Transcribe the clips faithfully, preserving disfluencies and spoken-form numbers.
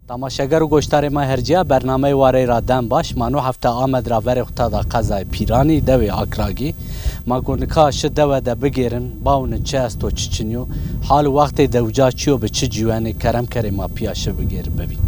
Tamaşeger û goşdarê ma hercîya, bernameyê Warey ra dem baş. Ma no hefte Amed ra verê xo tada qezayê Pîranî, dewê Akrakî. Ma go nika şi dewe de bigêrin, bawine çi esto, çi çinî yo. Hal û wextê dewca çi yo, bi çi ciwenê, kerem kerê ma pîya şi bigêrin, bivîn.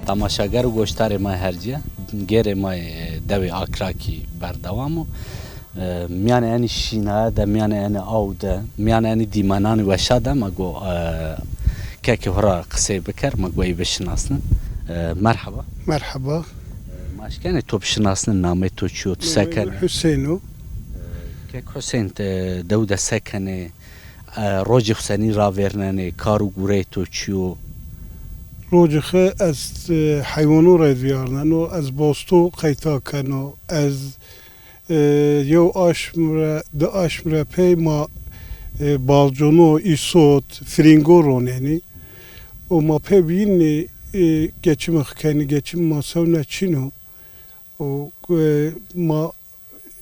Tamaşager û goşdarê ma hercîye, gêrê ma yê dewê Akrakî berdewam o. E, mîyanê enî şînaye de, mîyanê enî aw de, mîyanê enî dîmenanê weşa de ma go, e, kekê xo ra qisey biker, ma go ey bişinasnin. E, merheba. Merheba. E, ma eşkenê to bişinasnin, nameyê to çi yo, ti se kenê? Nameyê mi Huseyîn o. E, kek Huseyîn, ti dew de se kenê? E, rocê xo senî ravêrnenê, kar û gureyê to çi yo? Rocê xo ez, e, heywano rê vîyarneno, ez bosto qeyta keno, ez, e, yew aşm re, di aşm re pey ma, e, balcono, îsot, firîngo ronenî. Û ma pey bînî, e, geçimê xo kenî, geçimê ma sewne çin o. Û, e, ma,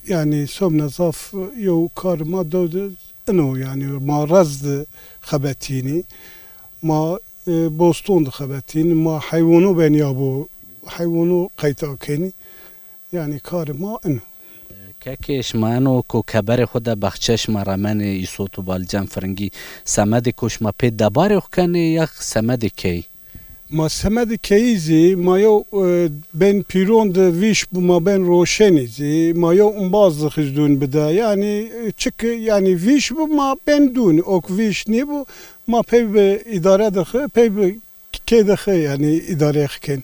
yanî, somne zaf yew karê ma dew de ino, yanî, ma rez de xebetînî. Ma, e, boston de xebetînî, ma heywano benîyabo, heywano qeyta kenî. Yanî, karê ma ino. Kekê, şima eno ko keberê xo de baxçe şima remenê, îsot û balicen, firingî, semedê ko şima pê debarê xo kenê ya semedê keyî? Ma semedê keyî zî, ma yew, e, bên pîron de vîş bi, ma bên roşenî zî, ma yew umbaz de xizûn bide. Yanî, e, çiki, yanî vîş bi ma bên dûn, ok vîş nîbi, ma pey bi îdare de xi, pey bi kê de xi, yanî îdareyê xi kên.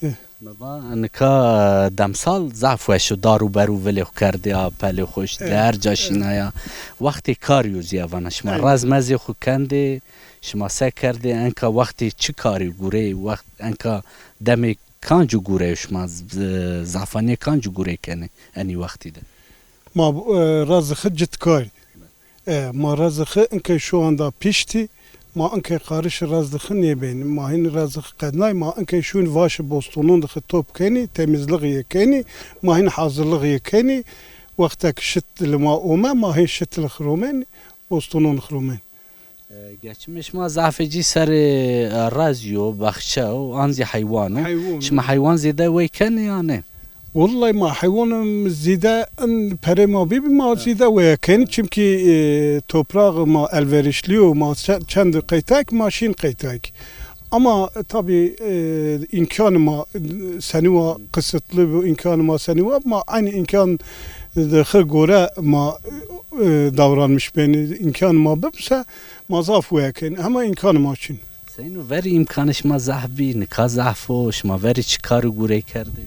E. Mi va, nika, e, demsal zaf weş o, dar û ber û vilê xo kerdê, a pelê xo şt, e, her ca şînaya. Wextê karî yo zî ya vana. Şima rez mezê xo kendê, şima se kerdê, enka wextê çi karî gureyê, wext, enka demê kancu gureyê şima, z-, zafanîye kancu gurey kenê enî wextî de? Ma, e, rez xi cit karî. E, ma rez xi inkey şu anda piştî, ma inkey qarişê rez xi nêbenî. Ma hîn rez xi qednay, ma inkey şûn vaşê bostonon de xi top kenî, temizlixî yê kenî, ma hîn hazirlixî yê kenî. Wextek şit li ma ome, ma hîn şit li xi romenî, bostonon xi romenî. E, geçimê şima zafê cî serê, e, rezî yo, baxçe o, an zî heywan o. Heywan o. Şima heywan zêde wey kenê ya ne? Wellay ma heywanim zêde in perê ma bîbî, ma zêde weye kenî. Çimkî, e, topraxê ma elverişlî yo, ma çe-, çend qeytek, ma şîn qeytek. Ama, e, tabî, e, îmkanê ma, e, senî wa qisitli bi, îmkanê ma senî wa, ma eynî îmkan de xi gore ma, e, davranmiş benî. Îmkanê ma bibse, ma zaf weye kenî. Hema îmkanê ma çin. Seyno, verî îmkanê şima zaf bî, nika zaf o, şima verî çi kar û gurey kerdê?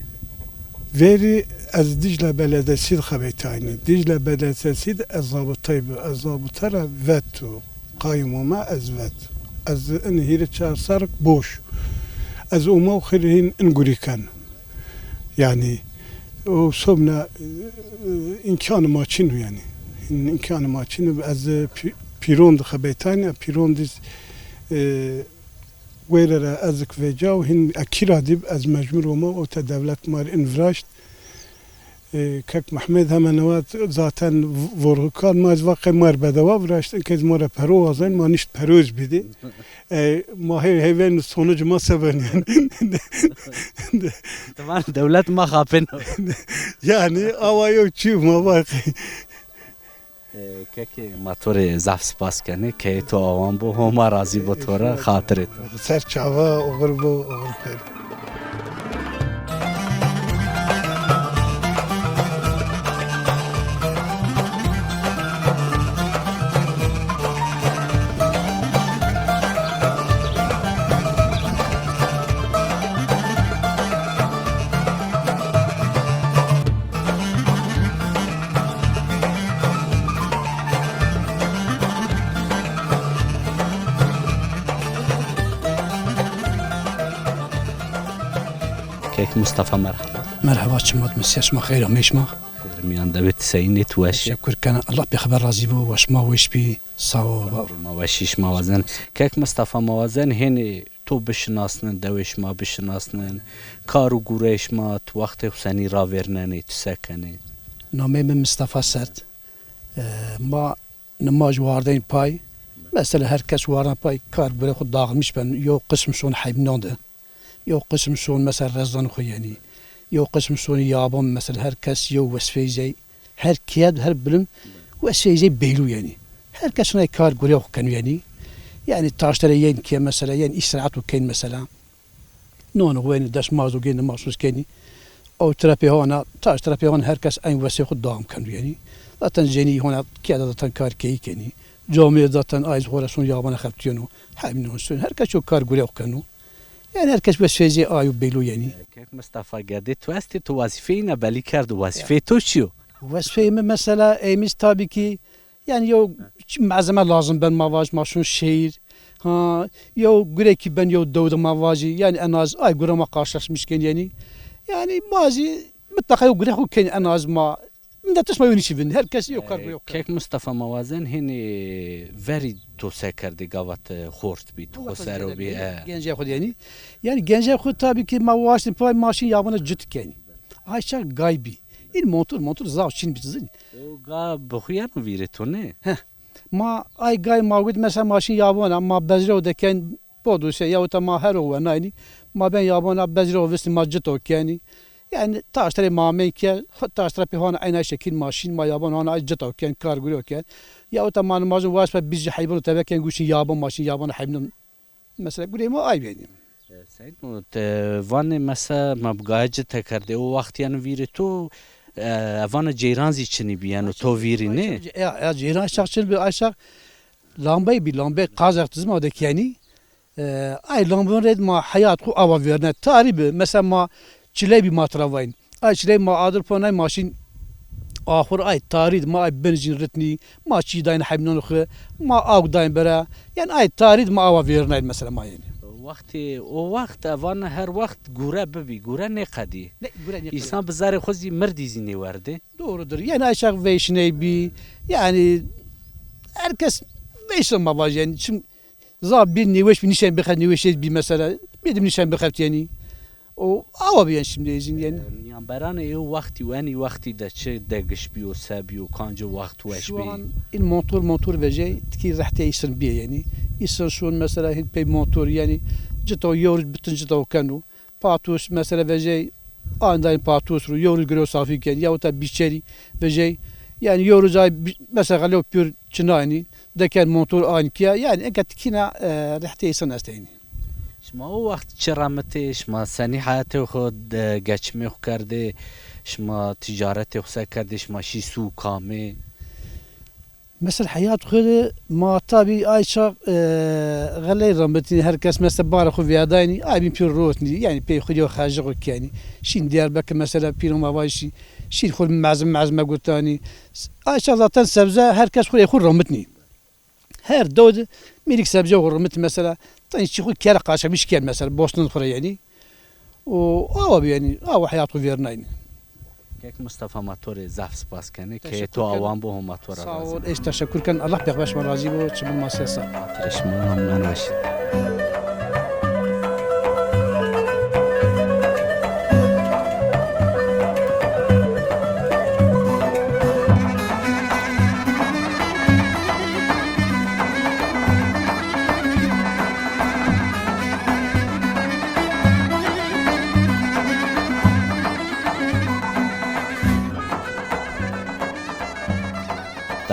Verî ez Dîcle Beledesî de xebeytaynî. Dîcle Beledesî de ez zabitay bi. Ez zabite ra veto. Qayim ome ez vet. Ez ini hîrê çar serrik boş. Ez ome û xêrê hîn in gurî ken. Yanî, o somna, e, îmkanê ma çin o yanî. Îmkanê ma çin o. Ez, e, pî-, pîron de xebeytaynî, pîron de, e, wêre ra ez ki veca û hîn ekî ra dîb, ez mecbur ome, o te dewlet ma rê in viraşt. E, kek Mehmed hemen newa zaten v-, vorxikar ma ez va qey ma rê bedewa viraşt, in kez ma rê pero wazen, ma nişt peroz bidî. E, ma hê-, hêven sonuc ma se ben yanî. Tamam, dewlet ma xapin. Yanî awa yew çî ma va qey. E, kekê, ma to rê zaf spas kenê. Keyê to awan bo, Homa razî bo to ra, xatirê to. Ser çava, oxir bo, oxir xêr. Kek Mustafa, merhaba. Merhaba, çima, misya şima xeyr, ameyî şima. Xêr mîyan de bê, ti seyîn ê, ti weş ê? Teşekkür kena. Allah pêxember razî bo, wa şima weş bî. Sağ ol, var ol. Ma weşî şima wazen. Kek Mustafa, ma wazen hênî to bişinasnin, dewê şima bişinasnin. Kar û gureyê şima, ti wextê xo senî ravêrnenê, ti se kenê? Nameyê mi Mustafa Sert. E, ma nimaj wardeyn pay. Mesela her kes warden pay, kar gurê xo dağılmış ben. Yew qism şon heyvînan de. Yew qism şon mesela rezan xo yenî. Yew qism şon yaban, mesela her kes yew wezîfeyî zey. Her keye, her bilim wezîfeyî zey beylû yenî. Her kes nay kar gurê xo keno yenî. Yanî taşterê yen keye mesela, yen îstîrahet û keyn mesela. Non xo yenî, destmaz û gênî, nimaj xo kenî. Ew tira pê hona, taştira pê hona, her kes eyn wesê xo dewam keno yenî. Zaten cenî hona keye de zaten kar keyî kenî. Camîye zaten ay xo ra şon yabana xebitîyeno. Hemîn on şon. Her kes o kar gurê xo keno. Yanî her kes wesfê zê ay û bêlo yenî. Kek Mustafa, gedê to estê, to wezîfeyî na belî kerdo. Wezîfeyê to çi yo? Wezîfeyê mi mesela, ey mi zî tabî kî, yanî yew çi malzeme lazim ben, ma vaj ma şon şehîr. Ha, yew gure kî ben yew dew de ma vajî, yanî en az ay gure ma karşılaşmış ken yenî. Yanî ma zî mutlaka yew gure xo ken en az ma. Min de tişt ma yew nîşî vin. Her kes yew kar gure xo ken. Kek Mustafa, ma wazen hênî verî to se kerdê gava ti xort bî, ti xo ser o bî, e. Gencê xo de yenî. Yanî gencê xo tabî kî ma waştî pay ma şîn yabana cit kenî. Ay çax gay bî. În montur montur zaf çin bî, ti zî. O ga bi xo yeno vîrê to, nê? Heh. Ma ay gay ma wit mesela ma şîn yabana, ma bezrew de ken, poduse ya wita ma her o wenaynî. Ma ben yabana bezrew vistî ma cito kenî. Yanî taşterê ma amey ke, taştera pê hona eyna şekil ma şîn, ma yaban hona ay cito ken, kar gurê xo ken. Ya wita ma nimajin waşt pe bizî heyvan tebe ken, guşîn yaban ma şîn, yabana heyvan. Mesela gurê ma ay benî. E, Seyîd Mehmut, e, vanê mesela ma bi gaye cite kerdê, o waxt yeno vîrê to, e, vana ceyran zî çinî bî, yeno to vîrî nê? Ya, ya ceyran şax çin bî, ay şax lambey bî, lambey qaz extizma de kenî. E, ay lambon rêd ma heyat xo awa vêrne. Tarî bi, mesela ma çiley bî ma tira vayn. Ay çiley ma adir ponay ma şîn axur ay tarî di ma ay bin jîn ritnî, ma çî dayn hemînan xo, ma awk dayn bera. Yanî ay tarî di ma awa vêrnayn mesela ma yenî. Wextê, o wext, e, vana her wext gure bibî, gure nêqedî. Ne, gure nêqedî. Însan bi zerê xo zî mirdî zî nêwerdê. Doğrudur. Yanî ay çax veyşiney bî. Yanî her kes veyşin ma vaj yanî. Çim Zaf bî nêweş bî, nîşen bixeft, nêweş bî mesela. Bêdim nîşen bixeft yanî. O awa bî yanî şimdi ezin yanî. E, mîyanberanê ê wextî û enî wextî de çi degiş bîyo, se bîyo, kanco wext weş bî? Şu an în montor montor vejey, tikî rehtê îsin bîye yanî. Îsin şon mesela hin pey montor yanî cito yew roj bitin cito keno. Patus mesela vejey, andayn patus ru, yew roj giro safî ken, ya wita bîçerî vejey. Yanî yew roj ay bî-, mesela xelew pîyor çinaynî, deken montor ayn kîya. Yanî enka tikîna, e, rehtê îsan esteynî. Şima o wext çi remitê, şima senî heyatê xo de geçimê xo kerdê, şima tîcaretê xo se kerdê, şima şî sû kamê? Mesela heyat xo de ma tabî ay çax, e, xeley remitnî, her kes mesela barê xo vîyadaynî, ay bîn pîr rotnî, yanî pey xo yo xercê xo kenî. Şîn Diyarbekir mesela pîro ma vajî şîn xo mezim mezime gutanî. Ay çax zaten sebze her kes xo rê xo remitnî. Her dew de mîrik sebze xo remit mesela. Tayîn çî xo kere qaşemiş ken mesela, bostan xo rê yanî. O awa bî yanî, awa heyat xo vêrnaynî. Kek Mustafa, ma to rê zaf spas kenê. Keyê to awan bo, Homa to ra razî bo. Sağ ol, ez teşekkür ken. Allah pêxember şima razî bo, çimin ma sesa. Xatirê şima, memnun weş.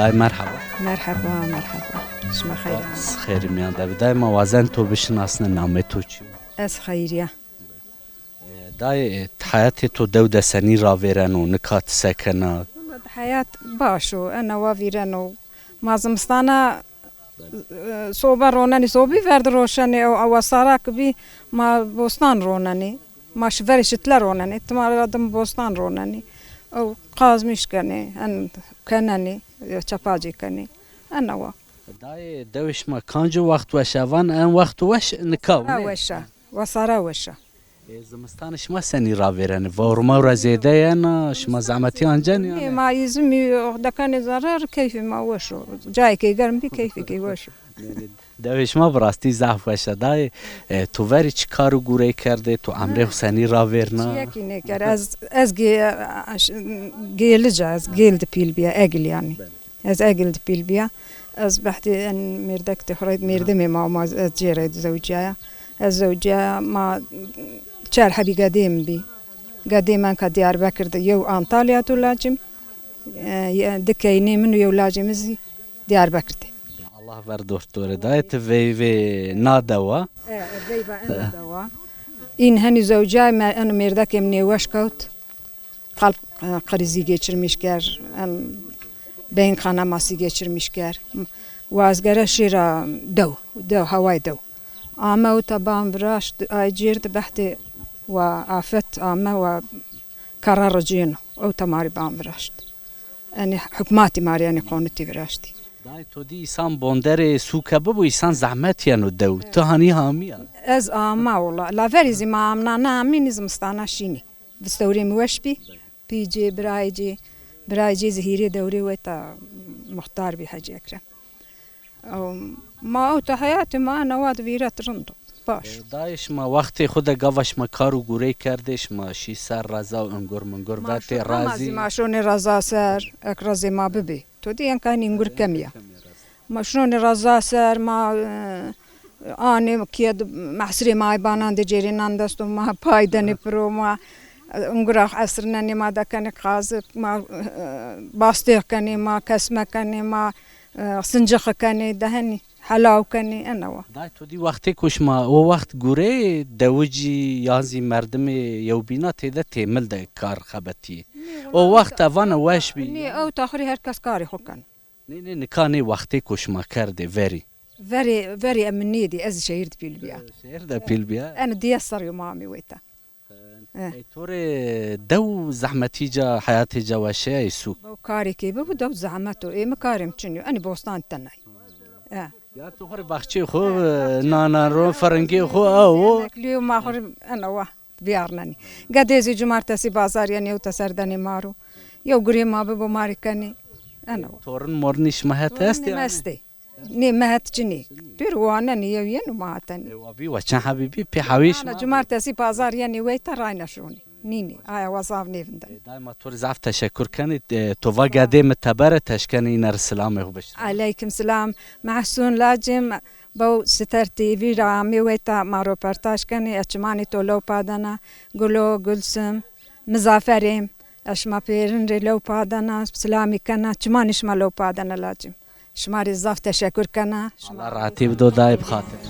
Ay merhaba. Merheba, merheba. Şima xeyr amê. Xeyr miyan de bi. Dayê ma wazen to bişinasne, namê to çi yo? Ez Xeyriye. E, dayê, e, heyatê to dew de senî ravêreno, nika ti se kena? Wela heyat baş o, ena wa vîreno. Ma zimistana, e, sobe ronenî, sobî verdi roşenê, ew, ew wesara ki bî, ma bostan ronenî. Ma şi verê şitle ronenê, tima ra dim bostan ronenê. Ew qazmîş kenê, en kenenê, çepacê kenê. Ena wa. Dayê, dewê şima kanco wext weş a? Van en wexto weş nika o, nê? Weş a. Wesara weş a. E, zimistanê şima senî ravêrenê? Vewr mewra zêde yena, şima zehmetî ancenî yanî? Nê, ma îzimî dekenê zerar, keyfê ma weş o. Cayê ke germ bî, keyfê ke weş o. Dewê şima bi rastî zaf weş a. Dayê, e, to verî çi kar û gurey kerdê? To emrê xo senî ravêrna? Çiyekî nêker. Ez, ez gê-, gêlic a, ez gêl di pîl bîya, Egil yanî. Ez Egil di pîl bîya. Ez behdê en mêrdek de xo rê, mêrdemê ma, ma ez cêrê zewcîyaya. Ez zewcîyaya, ma çar hebî gedê mi bî. Gedê mi enka Diyarbekir de, yew Antalya de, lacê mi, e, di keynê min û yew lacê mi zî Diyarbekir de. Allah ver dort dore. Dayê, ti veyvê na dewa? E, e, veyva ena dewa. În henî zewcîyay, me, eno mêrdekê mi nêweş kewt. Kalp, e, krizi geçirmiş ker, en beyin kanaması geçirmiş ker. Wa ez gere şîra dew, dew, haway dew. Ame ewta ban viraşt, ay cêr di behdê wa afet ame, wa kara ricêno. Ewta ma rê ban viraşt. Enê hukmatî ma rê enê qonitî viraştî. Dayê, to dî îsan bonderê sûke bibo, îsan zehmet yeno dew. Evet. Ti hanî hamîya? Ez ama wela. La verî zî ma amnane amînî, zimistana şînî. Vistewrê mi weş bî. Pî cê, birayê cê, birayê cê zî hîrê dewrê weta muxtar bî Hecî Ekrem. Ew, ma ewta heyatê ma ena wa di vîret rind o. Baş. E, dayê, şima wextê xo de gava şima kar û gurey kerdê, şima şî ser reza û ungur mungur vetê razî? Ma şonê reza ser, ek rezê ma bibê. To dî enka enî ungur kemî ya. Ma şonê reza ser, ma, e, anê kîye di, mehsirê ma ay banan de cêrê nan desto ma pay denê piro, ma, e, ungura xo esrinenê, ma dekenê qazik, ma, e, bastêx kenê, ma kesme kenê, ma, e, sincixi kenê, dehenî helaw kenê, ena wa. Dayê, to dî wextêko şima o wext gureyê dewicî yan zî merdimê yewbîna têde têmil de kar xebetîyê? O wext vana weş bî. Nê, ewta xo rê her kes karê xo keno. Nê, nê, nika nê wextêko şima kerdê verî. Verê, verê em nêdî, ez şehîr di pîl bîya. Şehîr de pîl bîya? Eno dîyes serrî yo ma amê wêta. E. Ey, to rê dew zehmetî ca, heyatê ca weşeyayê sûk? Dew karê kê bibo, dew zehmet o. Ê mi karê mi çin yo. Enî bostan tenay. E. Ya to xo rê baxçeyê xo, e, nanan ro, firingê xo, aw o. Emeklî yo, ma xo rê ena wa. Vîyarnenî. Gedê zî cumartesî bazar yenî, ewta ser denê ma ro. Yew gurê ma bibo ma rê kenê. Eno. Torin morinî şima het estê? Torinê mi estê. Nê, mi het çinê. Pêro wanenî, yew yeno ma hetenî. E, wa bî, wa çend hebî bî, pê hawî şima. Ana cumartesî bazar yenî weyta rayna şonî. Nînî, aya wa zaf nêvindin. E, dayê, ma to rê zaf teşekur kenî. E, to va gedê mi teber e, ti eşkenî îne rê silamê xo bişirî. Eleykum selam. Mehsûn lacim. Bew Siter T V ra amê weyta ma roportaj kenê, ez çimanê to lewpa dena, Gulo, Gulsim, Mizaferêm, ez şima pêrin rê lewpa dena, silamî kena, çimanê şima lewpa dena lacim. Şima rê zaf teşekur kena. Allah rahatî bido dayê bi xatir.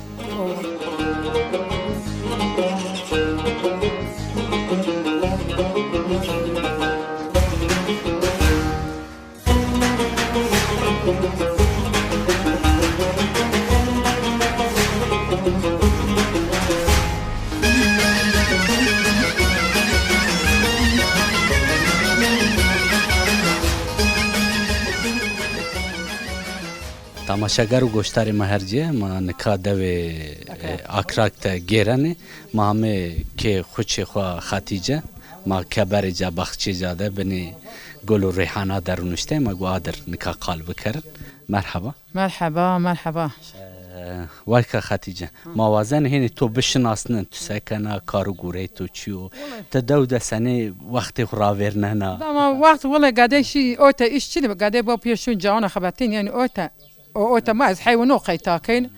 Tamaşeger û goşdarê ma her cî, ma nika dewê, e, Akrak de gêrenê. Ma amê kê xuçê xo Xetîce, ma keberê ca, baxçê ca de binê gul û reyhana de rûniştê, ma go adir nika qal bikerin. Merheba. Merheba, merheba. E, wayka Xetîce, ma wazenê hênî to bişinasnin, tu se kena, kar û gurey to çi yo? Ti dew de senê wextê xo ravêrnena? Dama wext wele gedey şî ote, îş çinî bi, gedey bo pîr şûn cawana xebetîn, yanî ote. O, o te ma ez heywan o qeyta keyn.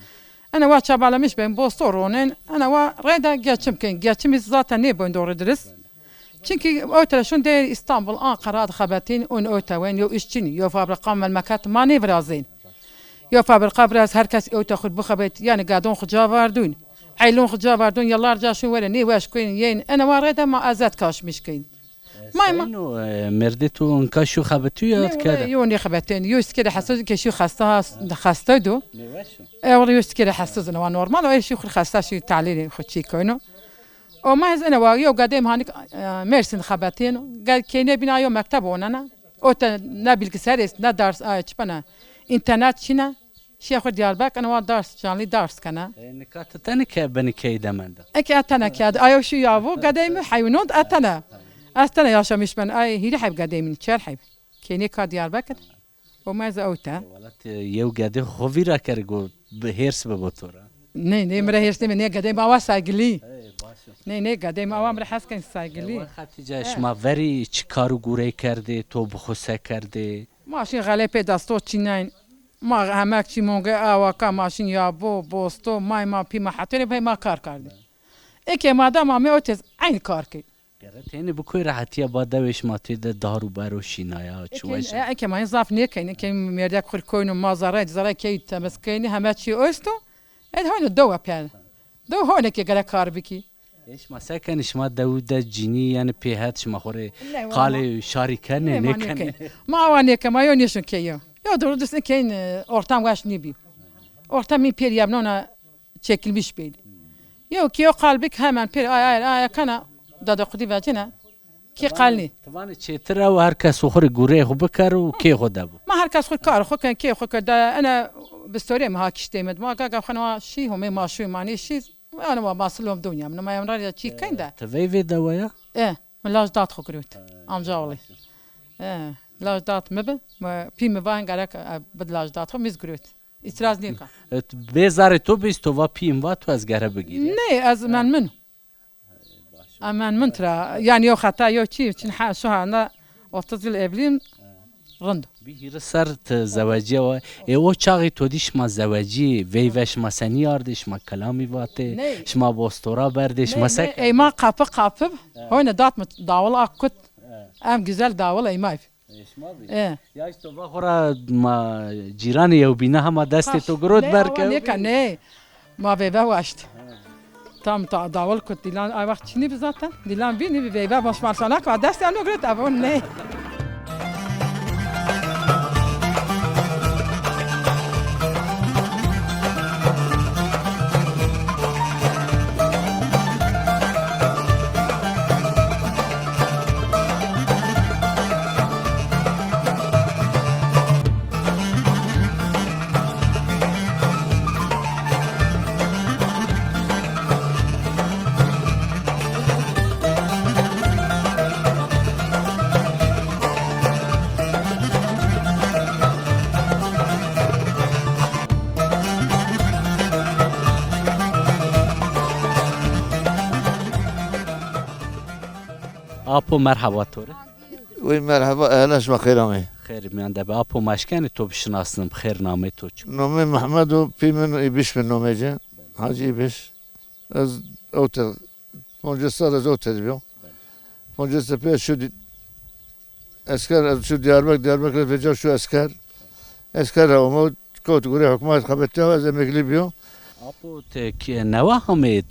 Ena wa çabalamiş ben, bosto ronen. Ena wa reyda geçim keyn. Geçimî zaten nêbon doğru dürüst. Çimkî ewte şûn dê Îstanbul, Anqara de xebetîn, ûn ewte wen, yew îş çinî, yew fabrîqa, memleket ma nêvirazên. Yew fabrîqa biraz her kes ewte xwu bixebet, yanî gedon xwu ca vardûn. Eylon xwu ca vardûn, yıllarca şûn were, nêweş kuyn, yên. Ene wa rê de ma ezet kaşmîş kuyn. Ma, ma. Seyno, e, mêrdê to inka şû xebitû ya? Nê, wele, yew nêxebetên, yew sikê de hesaz ke şû xesta, xesta do. Nêweş o. E, wele yew sikê de hesaz, ene wa normal o, e, şû xwu xesta, şû talîrê xwu çî kuyno. O ma ez ene wa yew gedê mi hanî, e, Mêrsîn xebetêno. Gel keynê bîna yew mekteb onena. Ote ne bilgisayar est, ne ders, ay, çi bena. Înternet çîne. Şîye xwu Diyarbekir, ene wa ders, canlî ders kena. E, nika ti tenê ke benî key de menda? Eke ez tena ke, ayo şî yavo, gedê mi heywinon de ez tena. Ez tena yaşamîş ben, ay, hîrê heb gedê mi, çer heb. Keynê ka Diyarbekir. O ma ez ewte. E, wela ti yew gedê xwu vîra kerê go bi hêrs bibo to ra. Nê, nê, mi ra hêrs nêbi, nê gedê mi awa saygilî. Ey, baş o. Nê, nê, gedê mi awa mi ra hes ken saygilî. E, wa Xetîce, şima verî çi kar û gurey kerdê, to bi xwu se kerdê? Ma şîn xelê pê desto çînayn. Ma hemek çî monge awa ka ma şîn yabo, bosto, may ma, pî ma hetêne pey ma kar kerdê. Eke ma da ma mi o tez eyn kar key. Gere tenê bi koy rehetîya ba dewê şima tê de dar û bero şînaya, çi weş a? Eke, e, eke ma zaf nêkeyn, eke mêrdek xwu koyno ma zerre, zerre key temiz keynî, heme çî esto. Ed hoyno dewa per. Dew hoyno ke gere kar bikî. E, şima se kenî, şima dew de cînî, yanî pê het şima xwu rê qalê şarî kenê, nêkenê? Nê, ma nêkenê. Ma awa nêke, ma yo nêşon key yo. Yo, doğru düzgün keyin, e, ortam weş nêbî. Ortam mi pêr yemnona çekilmiş beyli. Yew ki yew qal bik hemen pêr ay ay ay kana, dedikodu vecine. Ki qal nî. Ti vanê çêtir ew, her kes xwu rê gureyê xwu biker û kê xwu de bo. Ma her kes xwu kar xwu ken, kê xwu ken. De ene bi storê mi ha kiştê mi. Ma gaga xwu wa şî, homê ma şû, ma nê şî. Ene wa ma silom dunya mi. Ma emra ya çî ken de. Ti veyvê dewa ya? E, mi laj dat xwu girot. Amca oğlu. E, laj dat mi bi. Mi, pî mi van gerek, e, bid laj dat xwu, mi z girot. Îtiraz nêka. E, bê zarê to bîst, to va pîyim va to ez gere bigîrî. Nê, ez memnun. Ez memnun tira. Yanî yew xeta yew çî, çin ha, şu anda otuz yıl evliyim. Rind. Bî hîris serr ti zewecîye wa. E, o çaxî to dî şima zewecî, veyve şima senî ardê, şima kelamî vatê, şima bostora berdê, şima se kerdê? Ey ma qapı qapı, hoyne dat mi dawul ak kut. Em güzel dawul ey ma. E, şima bî. E. Ya îşte va xora ma cîranê yewbîna hema destê to girot berke. Nê, awa nêka, nê. Ma veyve waşt. Tam ta dawul kut dîlan, ay wext çinî bi zaten. Dîlan bî nî bi veyve baş marşanak va destê ano girot, avon nê. Apo, merheba to rê. Wey merheba, ehlen, şima xêr amê. Xêr mîyan de be. Apo, ma eşkenê to bişinasnim, xêr, namê to çik? Nomê Mehmed o, pî min Îbiş bi nomê ci. Hacî Îbiş. Ez ewte, poncês serr ez ewte de bîyo. Poncês de pê şû dî-, esker, ez şû Diyarbek, Diyarbekir vêca şû esker. Esker ra omo, kewt gurê hukmat, xebetîya, ez emeklî bîyo. Apo, ti kî newe hamê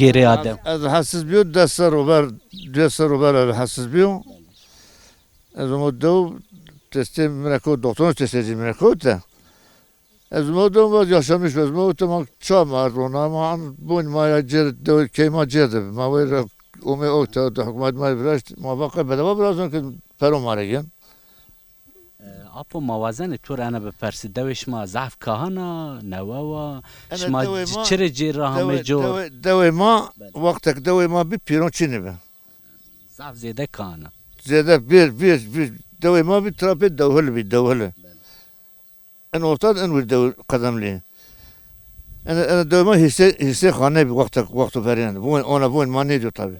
gêrê adew? Ez, ez hessiz bîyo, des serr o ver, duyes serr o ver ez hessiz bîyo. Ez omo dew, testê mi ra kewt, doktorun testê ci mi ra kewt de. Ez omo dew, ma yaşamîş, ez omo dew, ma ça mard ona, ma an boyn ma ya cêr, dew key ma cêr de bi. Ma wey ra omê ewte, de hukmat ma viraşt, ma va qe bedewa virazon ke pero ma rê gên. E, apo, ma wazenê to rê ene bipersî, dewê şima zaf kahan a, newe wa, şima çi rê cêr ra hamê cor? Dewê, dewê ma, wextek dewê ma bî pîron çinî bi. Zaf zêde kahan a. Zêde bir, bir, bir. Dewê ma bî tira pê dewhil bî, dewhil. En orta de en wir dew qedemlî. En, en dew ma hîrsê, hîrsê xane bî wextek, wexto verên. Von, ona von ma nêdiyo tabî.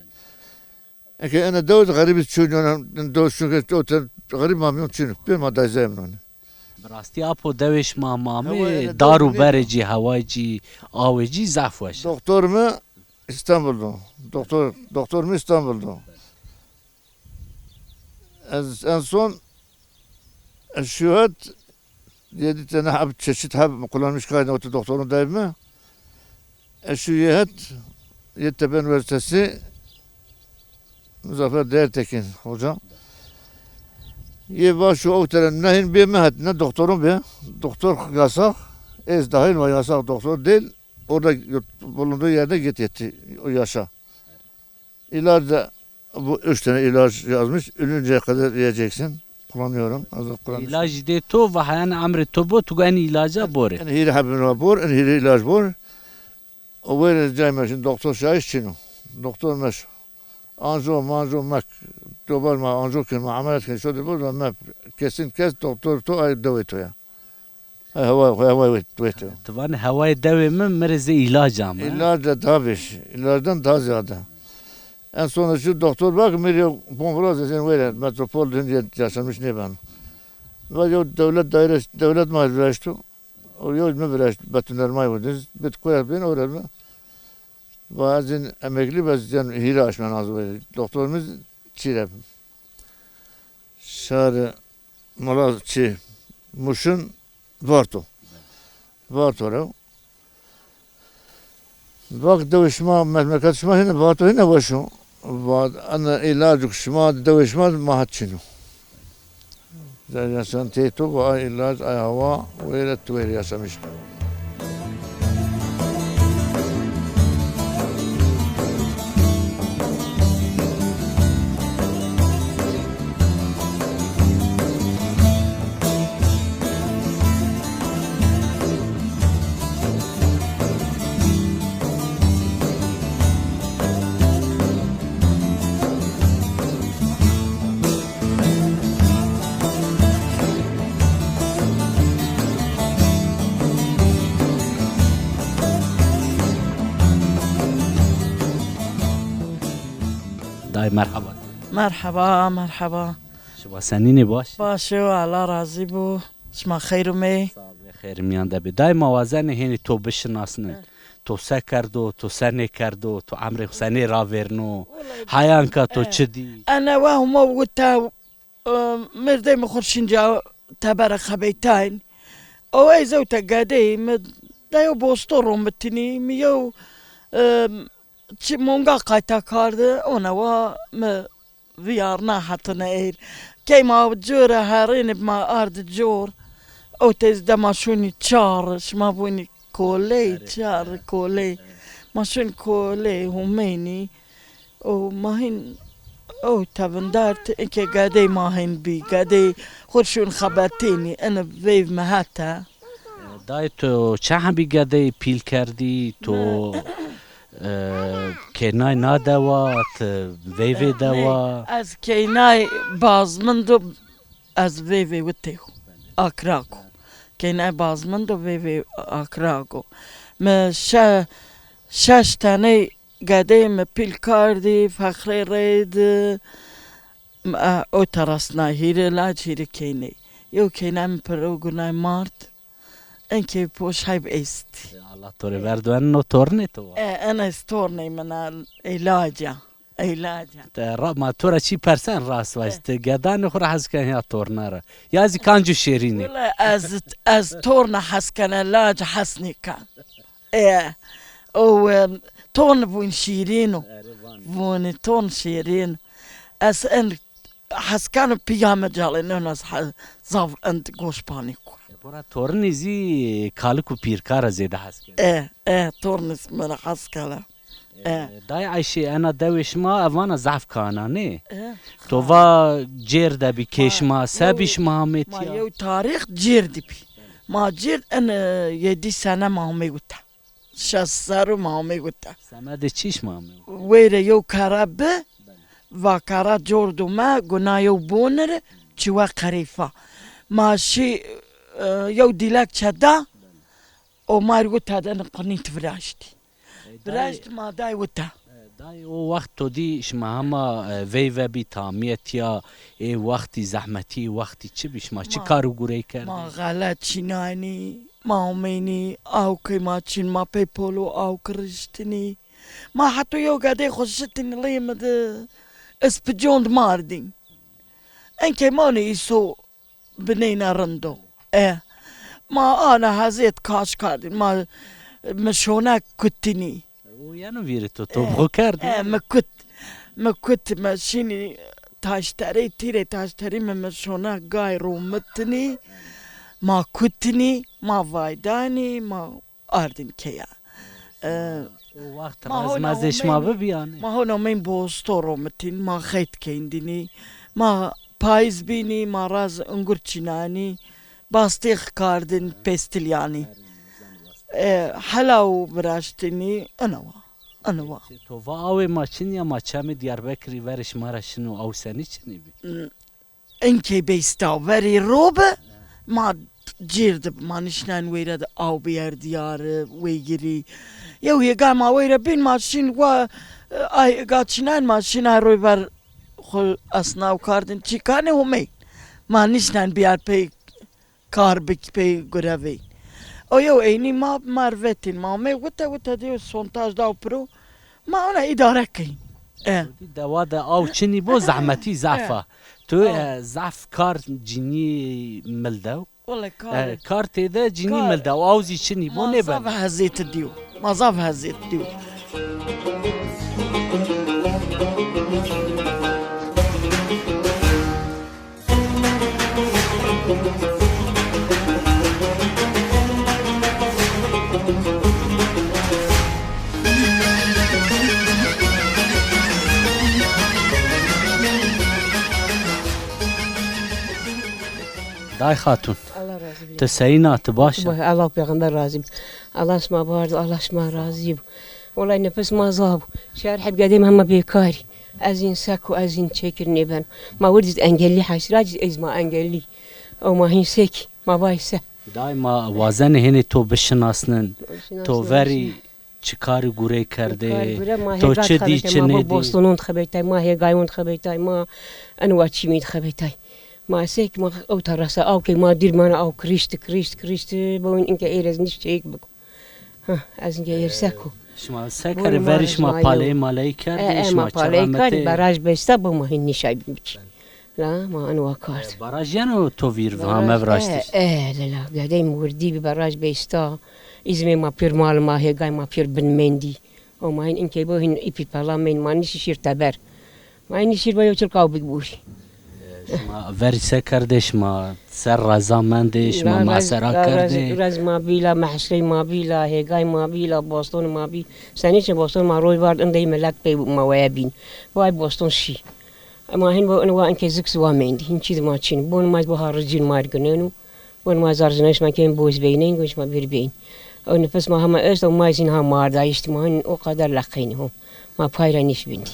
Eke ena dew de xerîbî çûn, ona dew, çunke o te xerîb ma mîyon çûn. Pê ma dayze emron. Bi rastî apo, dewê şima ma amê, dar û berê cî, hewayê cî, awê cî zaf weş a. Doktor mi Îstanbul do. Doktor, doktor mi Îstanbul do. Ez en son, e, şu het yedi tane heb, çeşit heb kullanmış kaydı otu doktorun daimi. E, şu yedi het, Yeditepe Üniversitesi Muzaffer Değertekin hoca. Yê va şu o tere ne hin bê mi het, ne doktorun bê. Doktor yasak. Ez dahil var, yasak doktor değil. Orada bulunduğu yerde git yetti o yaşa. İlaç da, bu üç tane ilaç yazmış. Ölünceye kadar yiyeceksin. Kullanıyorum. Hazır kullanmış. Îlacî dê to, va heyan emrê to bo, tu go enî îlaca borê. En hîrê hebin ra bor, en hîrê îlac bor. O wêrê cay me şimdi doktor şahiş çin o. Doktor meş anjo manjo mek dobar ma anjo kin, ma ameliyat kin, şo de bor, me kesin kes doktor to ay dewê to ya. Ay, hewa, hewa wet, wet. Ti vanê hewayê dewê mi, mi rê zê îlac ame. İlaç da daha beş, ilaçtan daha ziyade. En sonunda şu doktor bak, mi rê bon viraze, sen were metropol dün yaşamış ne ben. Va yo devlet daire, devlet ma viraştu. O yo mi viraştu, betuner may vurduz. Bit koyat bin, orada. Va ezin emekli, bez yani hîrê aşmen az were. Doktorumuz çire. Şarı Mala çi, Muş'un Varto. Varto rew. Vak dewê şima, memleket şima hine, Varto hine weş o. Va, ana îlacuk şima, dewê şima ma het çin o. Yaşantê to, va ay îlac, ay hawa, wêre tu wêre yaşamış. Dayê merheba. Merheba, merheba. Şima senîn ê, baş? Baş o, Allah razî bo. Şima xeyr umey. Sağ ol, xeyr miyan de bê. Dayê ma wazenê hênî to bişinasnê. Evet. To se kerdo, to se nêkerdo, to emrê xo senê ravêrno, heyanka to çi dî? Ene we huma wita, e, mêrdey mi xo şinca tebere xebeytayn. O ey zewte gedey mi de yew bosto romitinî, mi yew, e, çi monga qayta kardi, ona wa mi vîyarna hetine êr. Key ma cure herêne ma ardi cor. O tez de ma şûnî çar, şima vûnî koley, çar koley. Ma şûn koley, humeynî. O ma hîn o tevindert, eke gedey ma hîn bî, gedey xo şûn xebetênî, ene veyv mi hete. Dayê to çend hebî gedey pîl kerdî, to, e, keynay na dewa, ti veyvê dewa? Ez keynay bazmindo, ez veyvê witê xo, akrako. Keynay bazmindo, veyvê akrako. Mi şe-, şeş teney gedey mi pîl kardî, fexrê reydi, mi, e, o terasna hîrê lac, hîrê keyney. Yew keynay mi piro gunay mard. Enkê poş heyb est. E, Allah to rê verdo, en no tornê to wa. E, en ez tornê min a, ey laca. Ey laca. Te ra, ma to ra çî persen rast vajî. E. Ti gedanê xo ra hes ken ya torna ra? Ya zî kanco şêrînê? Wele ez, ez torna hes kena, lac hes nêken. E, o, e, ton vûn şîrîn o. Erê, vanê. Vûnê ton şîrîn. Ez en Hes keno pîya mi calê newna z-, he-, zaf end goş panî kur. E, pora tornî zî kalik û pîrka ra zêde hes keno. E, e, tornî mi ra hes keno. E, e. Dayê Ayşe, ena dewê şima, e, vana zaf kana, nê? E, to va cêr de bî kê şima, se bî şima amê tîya? Ma yew tarîx cêr de bî. Ma cêr en, e, yedî sene ma amê wita. Şeş serr o ma amey wita. Semedê çi şima amey wita? Wêre yew kara bi, va kara cor do me, guna yew bonir, çiwe qerîfa. Ma şî, e, yew dîlekçe da, o ma rê wita de ni qunît viraştî. E, dayê, viraşt ma day wita. E, dayê o wext to dî şima hema, e, veyve bî, tamîye tîya, ê wextî zehmetî, ê wextî çi bî? Şima çi kar û gurey kerdî? Ma xelet çînaynî. Ma omeynî, awkê ma çin, ma pey polo awk riştinî. Ma heto yew gedey xo şitinî lê mi di, ispicon di mardîn. Enkê ma nê îso bineyna rind o. E, ma ana hezêt kaş kardîn, ma mi şona kutinî. O yeno vîrê to, to bi xo kerdî. E, mi kut, mi kut, mi şînî taşterî, tîrê taşterî mi, mi şona gay romitinî, ma kutinî, ma vaydanî, ma ardîn keya. E, O waxt ma raz hona mezê şima omeyni, bibî yanî. Ma hona omeyn bosto romitîn, ma xeyt keyndînî, ma payîz bînî, ma raz ungur çînanî, bastîx kardin, pestil yanî. E, helaw viraştînî, ina wa, ina wa. To va awê ma çin ya, ma çemê Diyarbekirî verê şima ra şino, aw senî çinî bî? Inkê beysta verî ro bi, ma cêr di bi, ma nişnayn weyra di aw biyerdîyari, weygirî. Yew hêga ma weyra bîn, ma şîn wa, ay hêga çînayn, ma şîn ay roy ver xwu esnaw kardin, çîkanê homey. Ma nişnayn biyar pey kar bik pey gurevey. O yew eynî ma mervetîn, ma mey wite wite diyo sontaj daw piro. Ma ona îdare keyn. E. Dewa de aw çinî bo, zehmetî zaf a. Tu, e, zaf kar cinî mildew. Wele kar. E, kar têde cinî mildew. Aw zî çinî bo, nêbeno. Ma zaf hezêt diyo. Ma zaf hezêt diyo. Day Xatun, Allah razı olsun. Ti seyîn a, ti baş a? Allah, Allah peyxamber razı olsun. Allah şima bardo, Allah şima razı olsun. Wellay nefes ma zaf bo. Şehr heb gedê ma hema bêkarî. Ez hîn sek o, ez hîn çêkir nêbeno. Ma wirdî engellî, hesra cî ez ma engellî. O ma hîn sek, ma vay se. Day ma wazenê hênê to bişinasnin. To verî çi karî gurey kerdê? Karî gure ma to hêga çi dî, xebetay, çi ma nêdî? Bostonon xebetay, ma hêgayon xebetay, ma enwa çîmî xebetay. Ma sek ma ew terasa aw key ma dîr mana aw kirişti, kirişti, kirişti. Bawin inke êrez niş çeyik biko. Ha, ez inge êrsek o. Şima se kerê, verî şima paleyî maleyî kerdî, e, e, şima ma paleyî kerdî, baraj besta bo ma hîn nîşay bikî. La ma eno wa kard. E, baraj yeno to vîr, ha, me viraştî. E, e, lela, gedey mi wirdî bi baraj besta. Îzmê ma pêr mal ma hêgay ma pêr bin mendî. O ma hîn inkey bo hîn îpî pela mend ma nîşî şîr teber. Ma nîşîr ba yew çirka aw bigburî. Şima verî se kerdê, şima ser reza mendê, şima masera kerdê? Rez ma bî la, mehşrey ma bî la, hêgay ma bî la, boston ma bî. Senî çi boston ma roy vard, indey milet pey ma weye bîn. Vay boston şî. Ma hîn bo in wa inkê zik ziwa mendî. Hîn çî di ma çin. Bon ma bo ha ricîn ma ginenu. Gon ma zar zina şima kên boz beyneyn, gon şima bir beyn. O nefes ma hema est, o ma zîn ha mardayişt, ma hin o qeder leqeynî ho. Ma pay ra nîş bindî.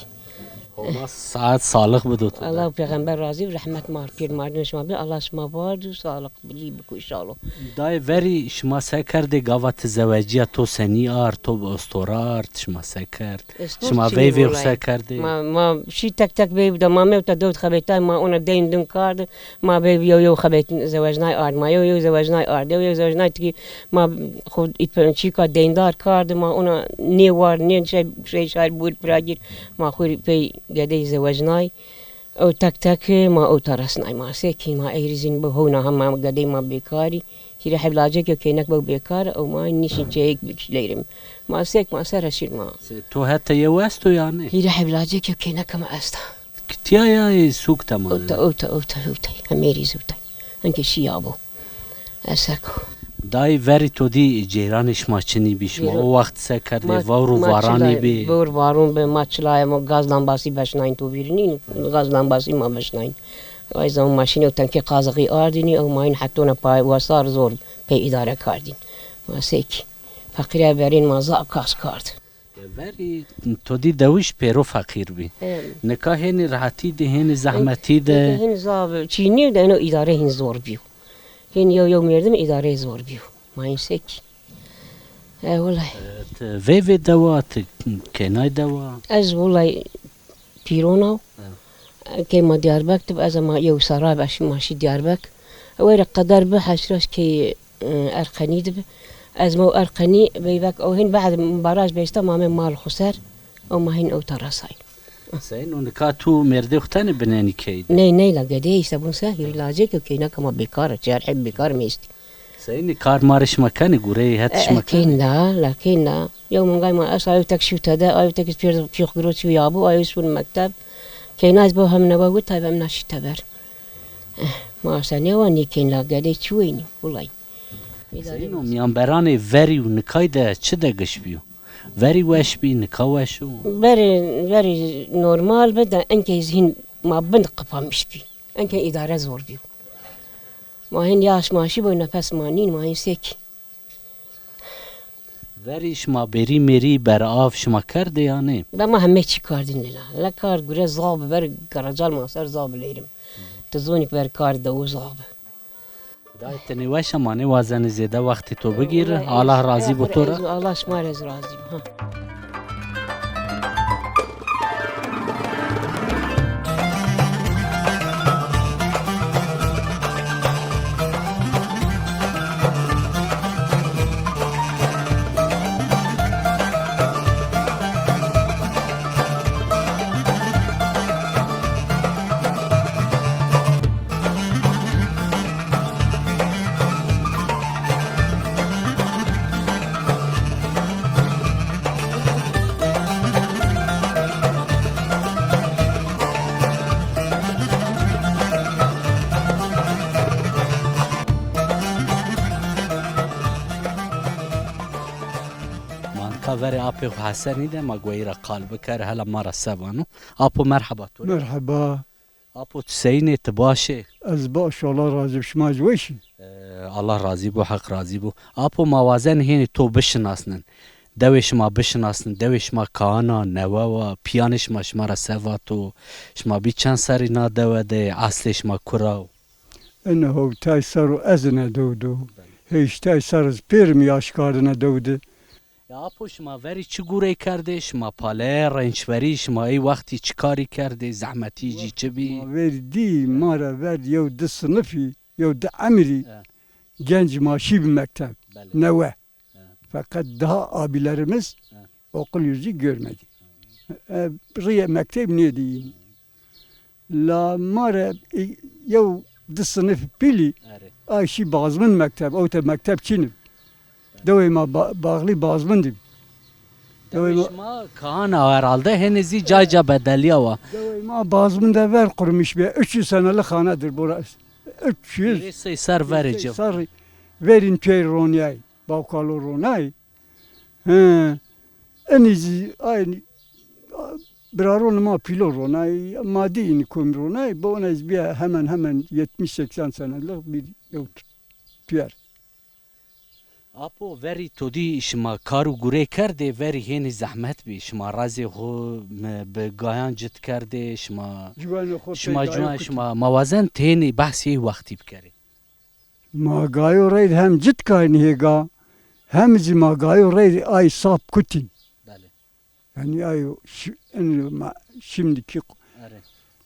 Homa saet salix bido to. Allah peyxember razî, rehmet ma pîr mardin şima bi, Allah şima bard û salix bilî biko inşallah. Dayê verî şima se kerdê, gava ti zewecîya to senî ard, to bi ostora ard, şima se kerd? Şima veyvê xo se kerdê? Ma, ma şî tek tek veyv de, ma mewta dewt xebetay, ma ona deyn din kard, ma veyv yew yew xebet zewecnay ard, ma yew yew zewecnay ard, yew yew zewecnay tikî ma xo îpe-, çîka deyndar kard, ma ona nê war, nê şey, şey şar bur piragîr, ma xo pey gedey zewecnay. Ew tek tek ma ew tarasnay, ma se kî ma ey rî zîn bi hewna ha ma gedey ma bêkarî. Hîrê heb lacek yo kênek bew bêkar, ew ma nîşin çeyek bikişleyrim. Ma sek ma ser şîr ma. Se to hete yew esto yanî? Hîrê heb lacek yo kêneka ma esta. Tîya ya ê sûk te ma? Ewta, ewta, ewta, ewta. Hemêrî zewta. Enke şîya bo. Eseko. Dayê verî to dî ceyranê şima çinî bî, şima o waxt se kerdê, vewr û varanî bî? Vewr varûn bi, ma çilaya ma gaz lambasî beşnayn, to vîrinî gaz lambasî ma beşnayn. Ay zaman ma şînê û tenkê qazixî ardînî, ew ma hîn hetona pay wesar zor pey îdare kardîn. Ma sek feqîre verên ma zaf kas kard. Verî to dî dewiş pêro feqîr bî. Nika hênî rehetî de, hênî zehmetî de. Hîn zaf çînî de eno îdare hîn zor bîyo. Hîn yew yew merdim îdare zor bîyo. Ma hîn sek. E, wulay. Ti veyvê dewa, ti kênay dewa? Ez wulay pîron aw. Key ma Diyarbek dib, ez ma yew serra be şî, ma şî Diyarbek. Were qeder bi heşraş key, e, Erqenî dibi. Ez ma Erqenî veyvek o hin bad baraj besta ma me mal xo ser. O ma hin ew tarasay. Seyno, nika tu mêrdê xwu tenê binenî key de? Ney, ney la, gedê îşte bun se, hîrî lacek yo, keyna ke ma bêkar, çar heb bêkar mi îşte. Seyni, kar marê şima kenê, gureyê het şima kenê? Keyna, la keyna. Yew mingay ma esa, ew tek şî tede, ew tek pêr pîx giro çî ya bû, ew şûn mekteb. Keyna ez bo hem newe wit, ev hem naşî teber. Eh, ma esa nêwa nêkên la gedê çi weynî, wulay. Seyno, mîyanberanê verî û nikay de çi de giş bîyo? Verî weş bî, nika weş o? Verî, verî normal bi de, enkey zî hîn ma bin qipamiş bî. Enkey îdare zor bîyo. Ma hîn yaş maşî bo, nefes ma nîn, ma hîn sêkî. Verî şima bêrî mêrî berav şima kerdê ya nê? Be ma heme çî kardîn lila. La kar gure zabi ver garacal ma ser zabi leyrim. Ti zonî ki ver kar de o zabi. Dayê, ti nêweş a, ma nêwazenê zêde wextê to bigîr. Allah razî bo to ra. Allah şima rê zî razî bo. Ha. Ma nika verê apê xwu Hesenî de, ma gueyî ra qal biker, hela ma ra se vano. Apo, merheba to rê. Merheba. Apo, tu seyîn ê, ti baş ê? Ez baş, Allah razî bo, şima zî weş î? Ee, Allah razî bo, Heq razî bo. Apo, ma wazenê hênî to bişinasnin. Dewê şima bişinasnin, dewê şima kayan a, newe wa, pîyanê şima şima ra se vato, şima bî çend serrî na dewe de, eslê şima kura o? Ene hewtay serr o ez ine dew de. Heştay serr ez pêrim yaş kardine dew de. Ya apo, şima verî çi gurey kerdê? Şima pale, rençverî, şima ey wextî çi karî kerdê? Zehmetî jî çi bî? Ma verî dî, ma ra verd yew di sinifî, yew di emirî, e, genc ma şî bi mekteb. Belê. Newe. E. Feqet daha abilerimiz, e, okul yüzü görmedi. E, rîyê mekteb nêdî. La ma re, e, yew di sinif pîlî, erê, ay şî Bazmin mekteb, ewte mekteb çin ib. Dewê ma ba-, Bağlî Bazmin dî. Dewê ma, şima kayan a herhalde, hênî zî cay ca bedelîya wa. Dewê ma Bazmin de ver qurmîş bî. Üç yüz senelik hanedir burası. Üç yüz. Hîrê sey serr verê ci. Serr verîn pey ronîyay. Bawkalo ronay. He. Enî zî aynî biraronê ma pîlo ronay, ma dî înî komî ronay, bi ona zî bîya hemen hemen yetmiş seksen senelik bir yew tu-, tuyer. Apo, verî to dî şima kar û gurê kerdê, verî hênî zehmet bî. Şima rezê xwu, mi, bi gayan cit kerdê, şima, ciwanê xwu, şima pey gayo ciwan, kutî. Şima, ma wazen ti hênî behsê ey wextî bikerê. Ma gayo reyde hem cit kaynî hêga, hem zî ma gayo reyde ay sap kutîn. Belê. Yanî ayo şi-, en ma şimdiki, erê,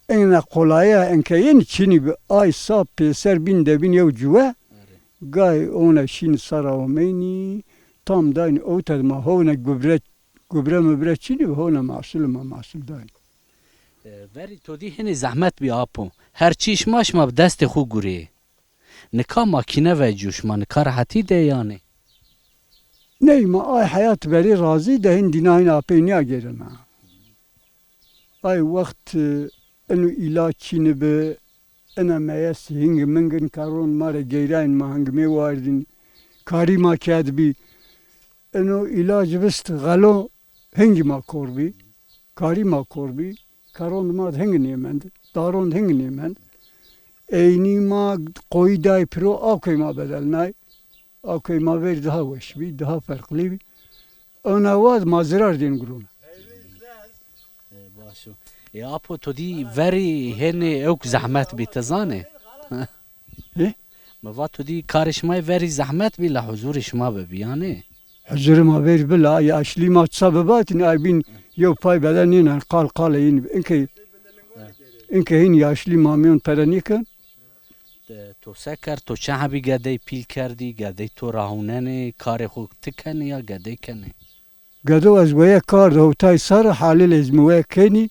ena kolaya enke yenî çinî bi, ay sap pêser bîn debîn yew cuwe, erê, gay ona şîn sara omeynî, tam daynî ewte de ma hewna gubre, gubre mubre çinî bi, hewna mahsul ma mahsul daynî. E, verî to dî hênî zehmet bî apo. Her çî şima, şima bi destê xwu gurê. Nika makîne vecîyo, şima nika rehetî de yanî? Ney, ma ay heyat verî razî de, hîn dîna hîn apey nîyagêrena. Ay wext, e, eno îlaç çinî bi, ena meyes hingî mingin karon ma rê geyrayîn, ma hingimê wardîn. Karî ma kerdbî. Eno îlac vist xelo, hingî ma kor bî, karî ma kor bî, karon di ma di hingî nêmend, daron di hingî nêmend. Eynî ma qoyî day piro, awkey ma bedelnay. Awkey ma verî daha weş bî, daha ferqlî bî. Ona wad ma zirar dên gurona. E, baş o. E, apo, to dî verî hênî ewk zehmet bî, ti zanê? Hê? Mi va to dî karê şima yê verî zehmet bî, la huzurê şima bibî, yanî? Huzurê ma verî bi la, yaşlî ma ça bibatîn, ay bîn yew pay beden nênen, qal qal yin. Inke, inke hîn yaşlî ma mîyon pere nêken. De, to se kerd, to çend hebî gedey pîl kerdî, gedey to ra hewnenê, karê xo ti kenê ya gedey kenê? Gedo ez weye kar de hewtay serr, halîl ez mi weye kenî,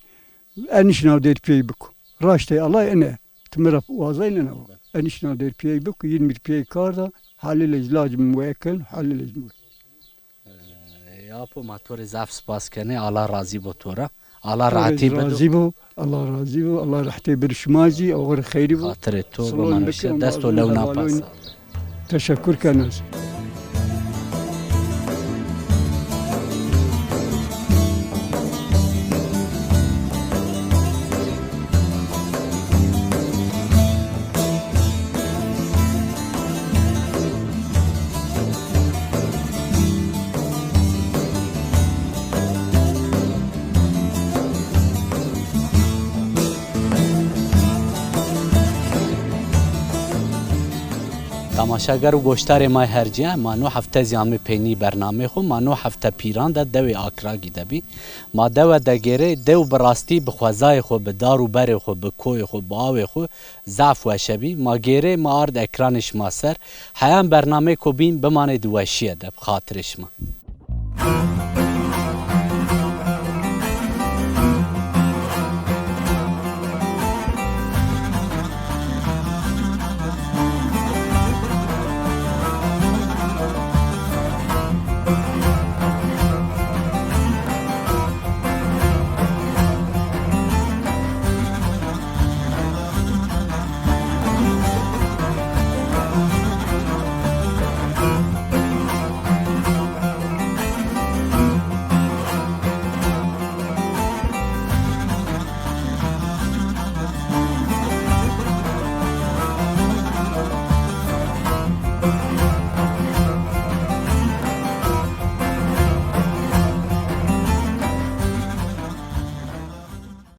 Enişna der piyey biko. Raştê Ellay ene. Ti mi ra wazayne na. Enişna der piyey biko, yirmi piyey kar da, halilej laj mi weken, halilej mi. E, ya apo, ma to rê zaf spas kenê. Allah razî bo to ra. Allah rahatî bido. Razî bo, Allah razî bo, Allah rahatî bir şima zî, oxir xeyrî bo. Xatirê to bimanişe, dest û lew napasa. Teşekkür kenê. Temaşeger û goşdarê ma her cî, ma no hefte zî amê peynî bernameyê xo. Ma no hefte Pîran de dewê Akragî de bî. Ma dewe de gêrê, dew bi rastî bi xwezayê xo, bi dar û berê xo, bi koyê xo, bi awê xo zaf weşe bî. Ma gêrê, ma ard ekranê şima ser. Heyan bernameyêko bîn bimanê di weşîye de, bi xatirê şima.